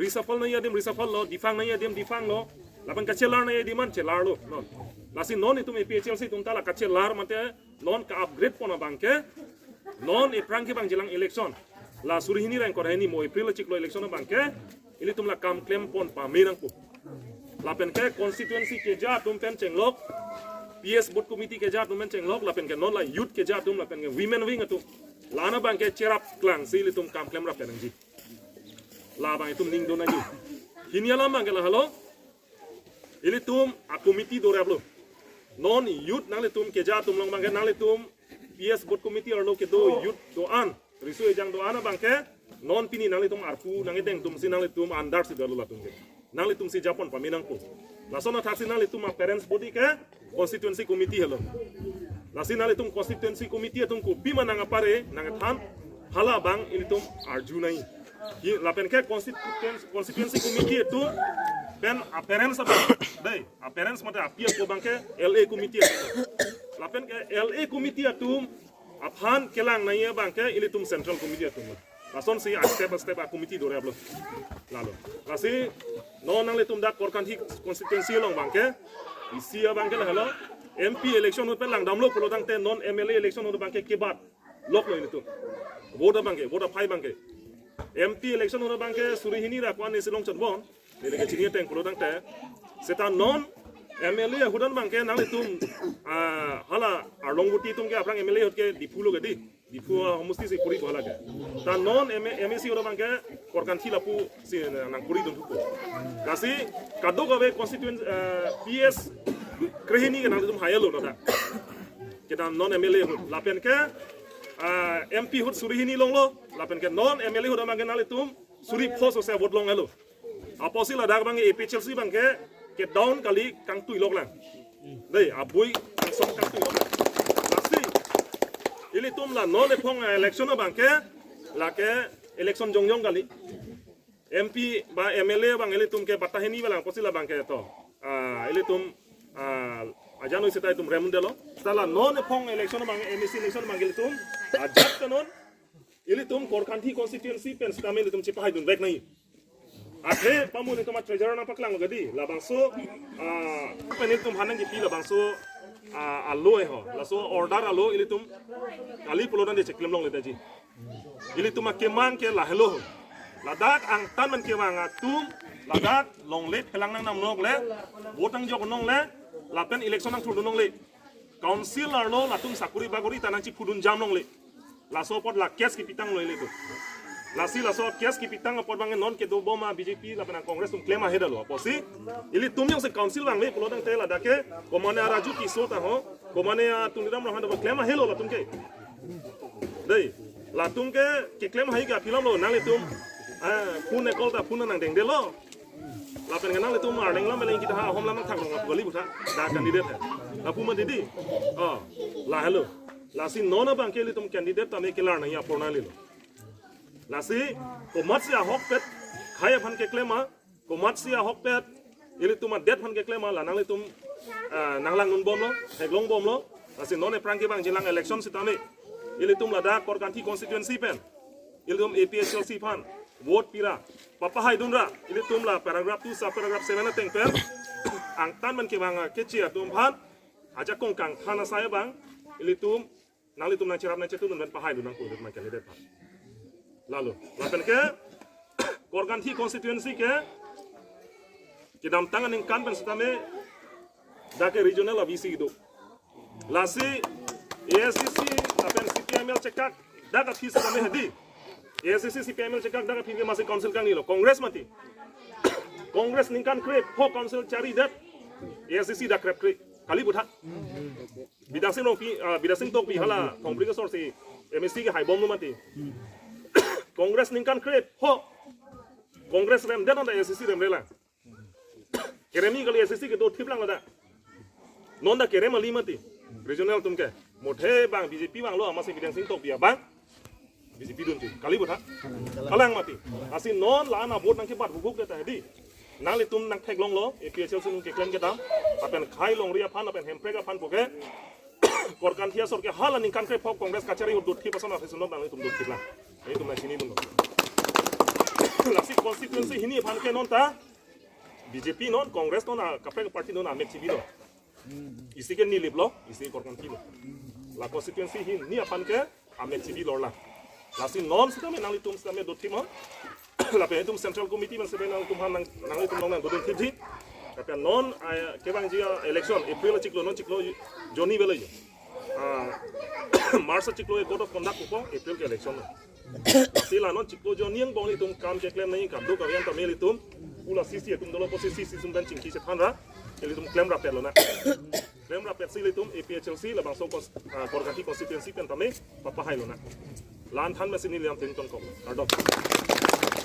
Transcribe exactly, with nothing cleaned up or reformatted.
Reshuffle nangji adim reshuffle lo, defunct nangji adim defunct lo, lapen kachelar nangji adim an chelar lo, non. Lasi non itum A P H L C atum ta la kachelar mate non ka-upgrade pon abang ke, non ephrang kevangjilang election, la suri hini ra ingkoi ra hini mo April achiklo election abang ke, ilitum la kam klem pon pame nangpo. Lapen ke constituency keja atum pen chenglok, P S booth committee keja atum pen chenglok, lapen ke non la youth keja atum, lapen ke women wing atum, la-an abang ke cherap klangsi ilitum kam klem rap pen nangji. Labang itum ning do nangji. Hini alam abang ke lahelo. Ilitum a-committee doraplo. Non youth nanglitum keja atum along abang ke nanglitum P S booth committee arlo kedo youth do-an, riso ejang do-an abang ke non pini nanglitum arpu nangkedeng atumsi nanglitum andar si dolo latum ke. Nanglitumsi japon pame nangpo. Lason athaksi nanglitum a-parents body ke constituency committee helo. Lasi nanglitum constituency committee atum kopima nangkapare nangkethan, hala abang ilitum arju nangji. Hi, lapen ke constituency, constituency committee atum pen a-parents abang, dei, a-parents mate api ako abang ke L A committee atum. Lapen ke L A committee atum aphan kelang nangji abang ke ilitum central committee atum. Lasonsi a-step a-step a-committee doraplo. Lalo. Lasi non nanglitum dak Korkanthi constituency along abang ke, isi abang ke lahelo, M P election ahut pen langdamlo pulo tangte non M L A election ahut abang ke kebat loklo ilitum. Vote abang ke, vote aphai abang ke. M P election ahut abang ke suri hini ra ko-an isi longchot bom. Neli ke chini ateng pulo tangte. Seta non M L A ahut an abang ke nanglitum, ah, hala Arlong Buti atum ke aphrang M L A ahut ke Diphu lo ke dei. Diphu, ah, homosti si kori bola ke. Ta non M-, M A C ahut abang ke Korkanthi lapu si nangkori dun thupo. Lasi kadokave constituency, ah, P S krehini ke nanglitum hai-lo nata. Kedam non M L A ahut. Lapen ke, ah, M P ahut suri hini longlo. Lapen ke non M L A ahut abang ke nanglitum suri pho so se vote long-elo. Apotsi ladak abang A P H L C abang ke, ke down kali kangtui lok lang. Dei, abui kangsong kangtui lok lang. Lasi, ilitum la non ephong election abang ke, lake election jongjong kali. M P ba M L A abang ilitum ke batta hini ba lang apotsi labang ke to. Ah, ilitum, ah, ajan oi seta itum rem un-edetlo. Seta la non ephong election abang, M A C election abang ilitum ajat ke non ilitum Korkanthi constituency pen sitame ilitum chepahai dunvek nangji. Athe pamu ilitum a-treasurer nangpaklanglo ke dei, labangso, ah, pen ilitum hanang kipi labangso, ah, alo eho, laso order alo ilitum kali pulo tangte cheklem longle daji. Ilitum akemang ke lahelo. Ladak angtan man kevang atum, ladak longle phelang nangdam longle, vote nangjok longle, lapen election nangthurdun longle. Council arlo latum sakori bakori ta nangchipudun jam longle. Laso apot la case kipitanglo ilitum. Lasi laso case kipitang apot abang non kedobom a-B J P lapen a-Congress atum klem ahe detlo. Apotsi ilitum jongsi council vangle pulo tangte ladak ke komane a-Raju Tisso ta ho, komane a-Tuliram Ronghang ta klem ahelo latum ke. Dei, latum ke keklem ahai ke aphi alamlo, nanglitum, ah, phone call ta phone nangdengdetlo. Lapen ke nanglitum arleng lam eleng kita ha hom lam nangthak long apu kali butha. Da candidate hai. Lapu mati dei. Oh, lahelo. Lasi non abang ke ilitum candidate tame kelar nangji apor nanglelo. Lasi komatsi ahokpet khei aphan keklem ma, komatsi ahokpet ilitum adet aphan keklem ma, la nanglitum, ah, nanglang dunbomlo, theklongbomlo. Lasi non ephrang kevangjilang election sitame ilitum ladak Korkanthi constituency pen ilitum A P H L C aphan vote pira, papahai dunra, ilitum la paragraph two sub paragraph seven ateng pen angtan man kevang a-keche atum aphan ajakong kangthan asai abang ilitum, nanglitum nangcherap nangchetun pen pahai dun nangkok ilitum candidate aphan. Lalo, lapen ke Korkanthi constituency ke kedamtang aningkan pen sitame dak ke regional a-V C do. Lasi A I C C lapen C P I M L chekak dak aphi sitame hedi. A I C C C P I M L chekak dak aphi ke masi council kangnilo. Congress mati. Congress ningkan krepho council charidet. A I C C dak krepkre. Kali butha. Bidya Sing Tokbi, ah, Bidya Sing Tokbi hala Thongpri kesorsi M A C kehaibomlo mati. Congress ningkan krepho. Congress remdet anta A I C C remre lang. Keremji kali A I C C kedo thip lang ladak. Non ta kerem kali mati. Regional atum ke. Mothe abang B J P vanglo amatsi Bidya Sing Tokbi abang B J P dunji. Kali butha. Kalang mati. Lasi non la-an a-vote nangkebat hukuk deta hedi. Nanglitum nangtheklonglo, A P H L C nung keklem kedam. Lapen khei longri aphan, lapen hemprek aphan puke. Korkanthi asor ke hala ningkan krepho Congress kachari ahut dothip ason ason nanglitum dothip lang. Nelitum nangchinidunlo. Lasi constituency hini aphan ke non ta B J P non, Congress non, a kaprek party non amek chibilo. Isi ke Nilip lo, isi ke Korkanthi lo. La constituency hini aphan ke amek chibilo la. Lasi non sitame nanglitum sitame dothim ho. Lapen itum Central Committee man sitame nanglitum aphan nang, nanglitum along nangdodun thipji. Lapen non, ah, kevangji a-election April achiklo, non chiklo jonni belo jo. Ah, March achiklo e code of conduct pupo, April ke election lo. Lasi la non chiklo jonni angbong ilitum kam keklem nangji, kadokave an tame ilitum ula C C atum dolo apotsi C C atum pen chingki chethan ra, ilitum klem rapet lonang. Klem rapetsi ilitum A P H L C labangso cons-, ah, Korkanthi constituency pen tame papahai lonang. La-an than mesi neli lam tin tonkok. Kardom.